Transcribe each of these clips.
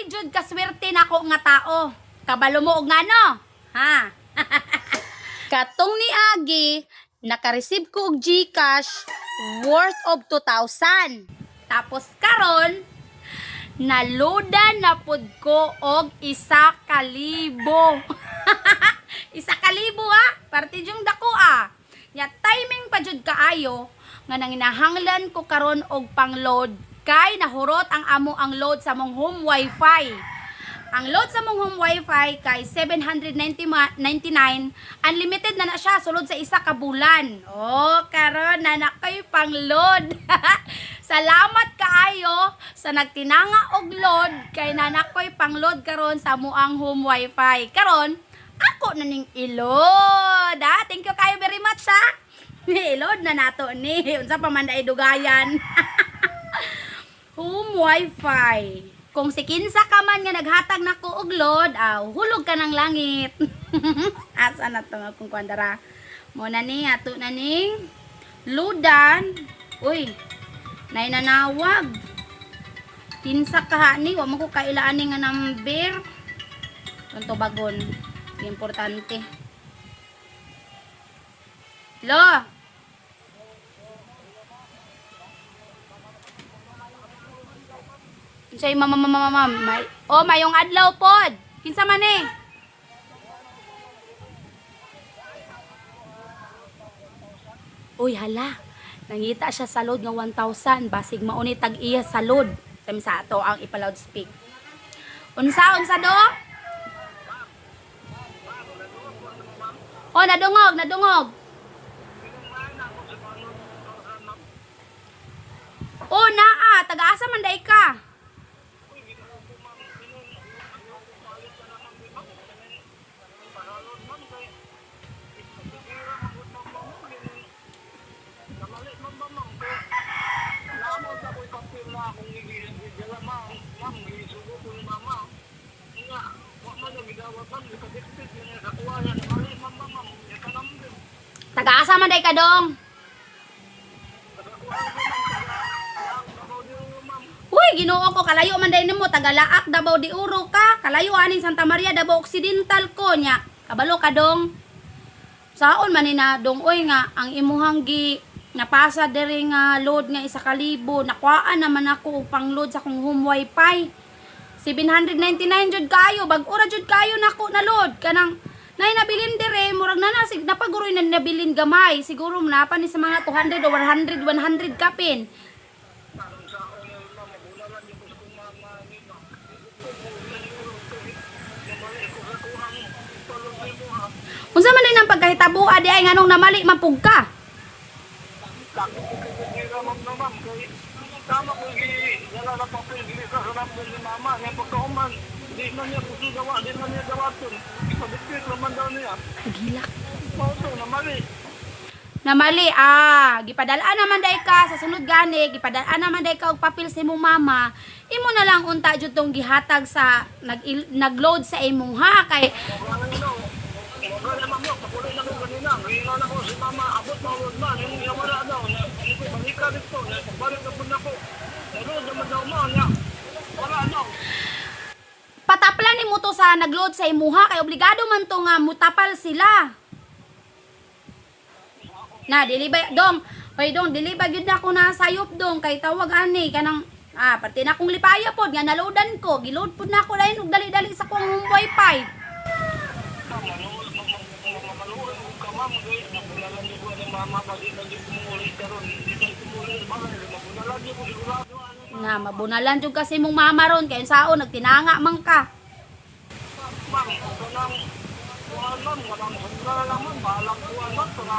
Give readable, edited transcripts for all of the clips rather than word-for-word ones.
Grabe jud kaswerte nako nga tao. Kabalo mo og ngano? Ha? Katong niagi, naka-receive ko og GCash worth of 2,000. Tapos karon, naloadan na pud ko og 1,000. 1,000 ha? Parte yung dako ah. Nya timing pa jud kaayo nga nanginahanglan ko karon og pangload kay nahurot ang amo ang load sa mong home wifi. Ang load sa mong home wifi kay 799, unlimited na na siya sulod sa isa ka bulan. Oh, karon na na kay pang load. Salamat kaayo sa nagtinanga og load kay nanakoy pang load karon sa amoang home wifi. Karon ako na ning i-load. Ah, thank you kayo very much ha. I-load na nato ni. Unsa pa man dai dugayan. Home wifi. Kung si kinsa ka man nga naghatag nako og load, aw, hulog ka ng langit. Asa na to nga kung kwandara. Mo na ni ato na ning loadan. Uy, nay nanawag. Kinsa ka ha ni, wa mo ko kailaan ni nga number. Ang tubagon. Importante. Lo. Unsay mama mama mama may oh mayong adlaw pod. Kinsa man eh? Uy hala. Nangita siya sa load nga 1,000 basig mauni tag iya sa load. Sami sa ato ang ipa-loud speak. Unsa unsa do? Oh, nadungog, nadungog. Oh, naa, taga-asa man day ka? Taga-asa man day ka dong? Uy, Ginoo ko kalayo man day nimo taga Laak, Davao de Oro ka. Kalayo aning Santa Maria, Davao Occidental ko nya. Kabalo ka dong. Saon man ni na dong oy nga ang imuhang gi napasa diri nga load nga 1,000 nakuhaan naman ako og pang-load sa akong home wifi. 799 jud kayo, bag-o ra jud kayo nako na load kanang nay nabilin dire murag na na sig napaguroy na nabilin gamay siguro napa ni sa mga 200 o 100 100 kapin. Unsa man din ang pagkahitabo di ay nganong namali man pug ka? Tama ko gi dala na papel dili sa number ni mama nga pagkahuman di man niya gusto gawa, di man niya gawaton, ipadikit naman daw niya. Naghilak. Mao to na mali. Namali ah, gipadalaan naman day ka sa sunod gani, gipadalaan naman day ka og papel sa imong mama. Imo na lang unta jud tong gihatag sa nag nagload sa imong ha kay Wala ma'am no, pakulay na ko kanina. Ngayon na ko si mama, abot na wag man, yung niya wala daw. Ano ko, balik ka dito, pagbalik na po na ko. Naload naman daw mo, niya. Wala daw. Pataplan nimo to sa nagload sa imuha kay obligado man to nga mutapal sila. Na dili ba dong? Hoy dong, dili ba gyud na ako na sayop dong kay tawag ani kanang ah parte na akong lipaya pod nga naloadan ko, giload pod na ako dayon og dali-dali sa akong home wifi. Ma'am, mamaluoy ko ka ma'am, kay nabunalan niyo ko ni mama kasi hindi kumuli karon, hindi tayo kumuli, balay, mabunalan niyo ko sigurado. Ano, Na mabunalan jud kasi mong mama ron kay unsaon nagtinanga man ka. ma'am, kanang, kuhan ma'am, kanang sundra na lang ma'am, bahalang kuhan ma'am, para,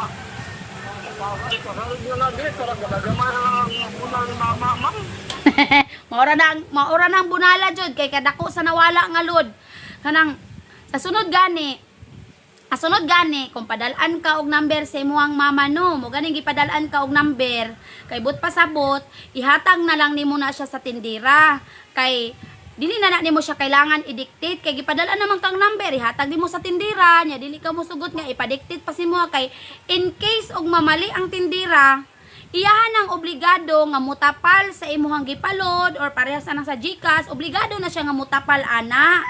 pasal na na di, para galagamay na lang ang bunal ni mama, ma'am. Maura na ang bunala jud kay kadako sa nawala nga load. Kanang sa sunod gani, sa sunod gani kung padal-an ka og number sa imong mama no, mo ganing gipadal-an ka og number kay but pasabot, ihatag na lang nimo na siya sa tindira kay dili na na nimo siya kailangan i-dictate kay gipadal-an naman kang number, ihatag nimo sa tindira nya dili ka mosugot nga ipa-dictate pa si mo kay in case og mamali ang tindira. Iyahan ang obligado nga mutapal sa imuhang gipalod or parehas na nang sa GCash, obligado na siya nga mutapal ana.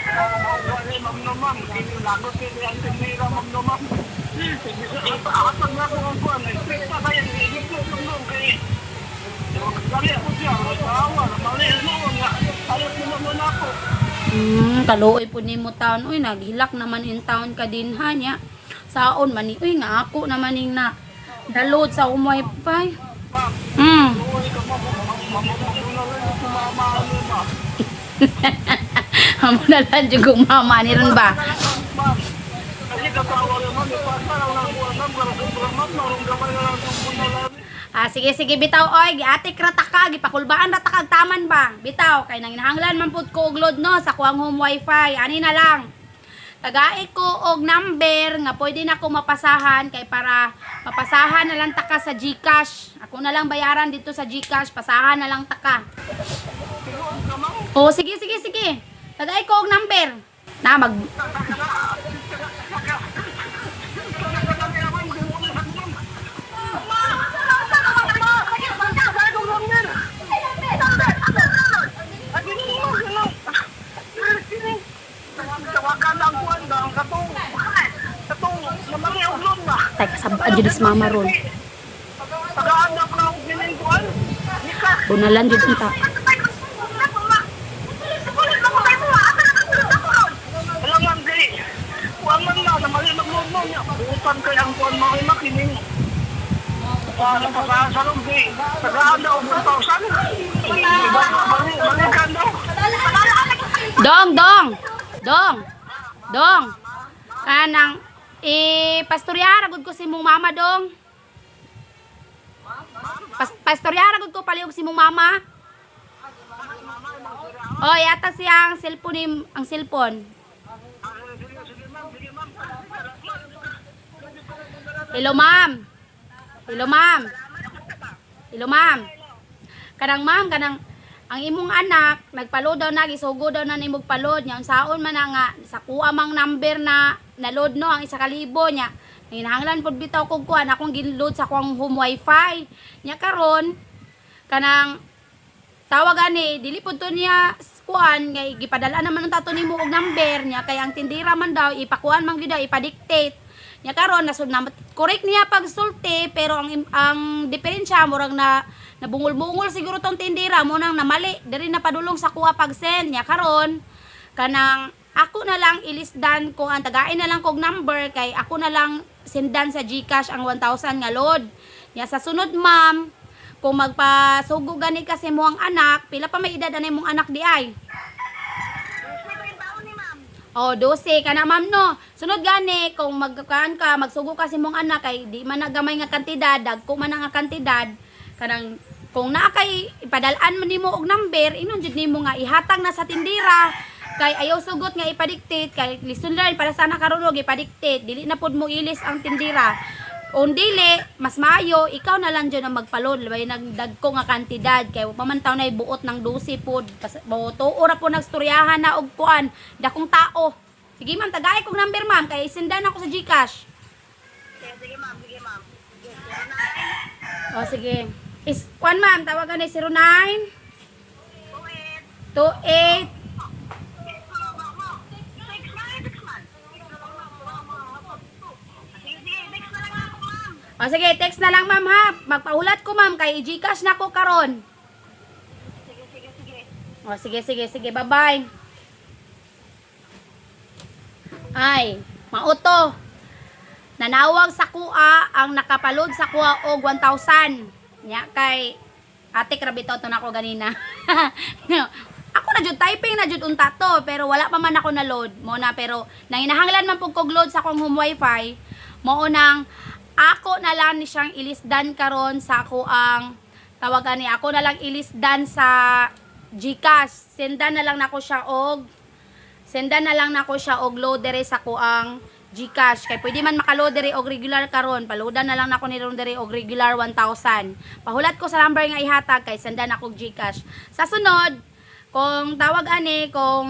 Wala, ma'am, no, ma'am. Lagot kini ang tinira, ma'am, no, ma'am. Atag na ko ang kuwan. Stricta kaya, hindi ko ma'am, kay dali ako siya, tawa, mali, no, nga. Ayos mo naman ako. Kaluoy po nimo taon. Uy, naghilak naman in town ka din ha niya. Saon man ni, uy nga ako naman ning na dalod sa akong wifi. Ma'am, uy, ka, ma'am, ma'am, ma'am, ma'am, mama, ano ba? Amo na lang jud kung mama ni ron ba. Ma'am, kasi katawa naman, ipasa lang ang kuwan, ma'am, para sobra, ma'am, marong gamay na lang itong punalan. Ah, sige sige bitaw oy, giatik ra ta ka, gipakulbaan ra ta kag taman ba. Bitaw kay nang hinahanglan man pud ko og load no sa kuang home wifi. Ani na lang. Tagai ko og number nga pwede na ko mapasahan kay para mapasahan na lang ta ka sa GCash. Ako na lang bayaran dito sa GCash, pasahan na lang ta ka. Oh, sige sige sige. Tagai ko og number. Na mag Tay kasabaan jud is mama ron. Bunalan jud unta. Dong, dong. Dong. Dong. Kanang eh pastoryara gud ko si mong mama dong. Pastoryara gud ko palihog si mong mama. Oh, yata siya ang cellphone ni ang cellphone. Hello, ma'am. Hello, ma'am. Hello, ma'am. Kanang ma'am, kanang ang imong anak nagpaload daw na gisugo daw na nimog palod nya unsaon man na nga sa kuha mang number na na-load no ang 1,000 nya nanginahanglan pud bitaw kog kuan akong gin-load sa kuang home wifi nya karon kanang tawag ani dili pud to niya kuan kay gipadala naman ang tato nimo og number niya kay ang tindira man daw ipakuan man gyud daw ipadictate niya karon nasud na correct niya pagsulti pero ang diferensya murag na nabungol-bungol siguro tong tindira mo nang namali diri na padulong sa kuha pag-send niya karon kanang ako na lang ilisdan ko ang tagain na lang kog number kay ako na lang sendan sa GCash ang 1,000 nga load niya. Sa sunod, ma'am, kung magpasugo gani kasi mo ang anak, pila pa may edad anay mong anak di ay? Oh, 12 ka na, ma'am, no. Sunod gani kung magkaan ka, magsugo kasi mong anak kay di man na gamay nga kantidad, dagko man na nga kantidad, kanang kung naa kay ipadal-an man nimo og number, inon jud nimo nga ihatag na sa tindira kay ayaw sugot nga ipadictate kay lesson learned para sana karon og ipadictate, dili na pud mo ilis ang tindira. Kung dili, mas maayo, ikaw na lang dyan ang magpalod. Labay nagdagko nga kantidad. Kaya pa man taon na buot ng 12 pod. Tuo ra po nagstoryahan na og kuan. Dakong tao. Sige ma'am, tagay kong number ma'am. Kaya isindan ako sa GCash. Sige ma'am, sige ma'am. O sige. Is, kuan ma'am, tawagan na 09 28 O sige, text na lang ma'am ha. Magpahulat ko ma'am kay GCash na ko karon. Sige, sige, sige. O sige, sige, sige. Bye-bye. Ay, mauto. Nanawag sa kuha ang nakapalod sa kuha og 1,000. Nya kay ate krabito to na ako ganina. Ako na jud typing na jud unta to pero wala pa man ako na load mo na pero nanginahanglan man pud kog load sa akong home wifi mao nang ako na lang ni siyang ilisdan karon sa ako ang tawagan ni ako na lang ilisdan sa GCash. Sendan na lang nako siya og load dere sa kuang GCash kay pwede man makaload dere og regular karon, paloadan na lang nako ni ron dere og regular 1,000. Pahulat ko sa number nga ihatag kay sendan ako og GCash. Sa sunod kung tawag ani kung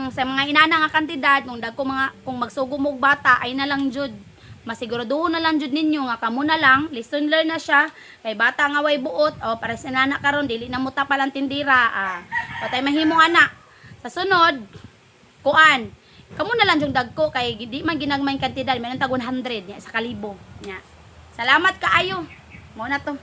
sa mga inana nga kantidad kung dagko mga kung magsugo mo og bata ay na lang jud. Masiguraduho na lang jud ninyo nga kamo na lang, lesson learn na siya kay bata nga way buot o para sa nana karon dili na muta palang tindira ah. Patay mahimo ana. Sa sunod, kuan. Kamo na lang yung dagko kay di man ginagmay kantidad, meron tag 100 nya sa kalibo nya. Salamat kaayo. Mo na to.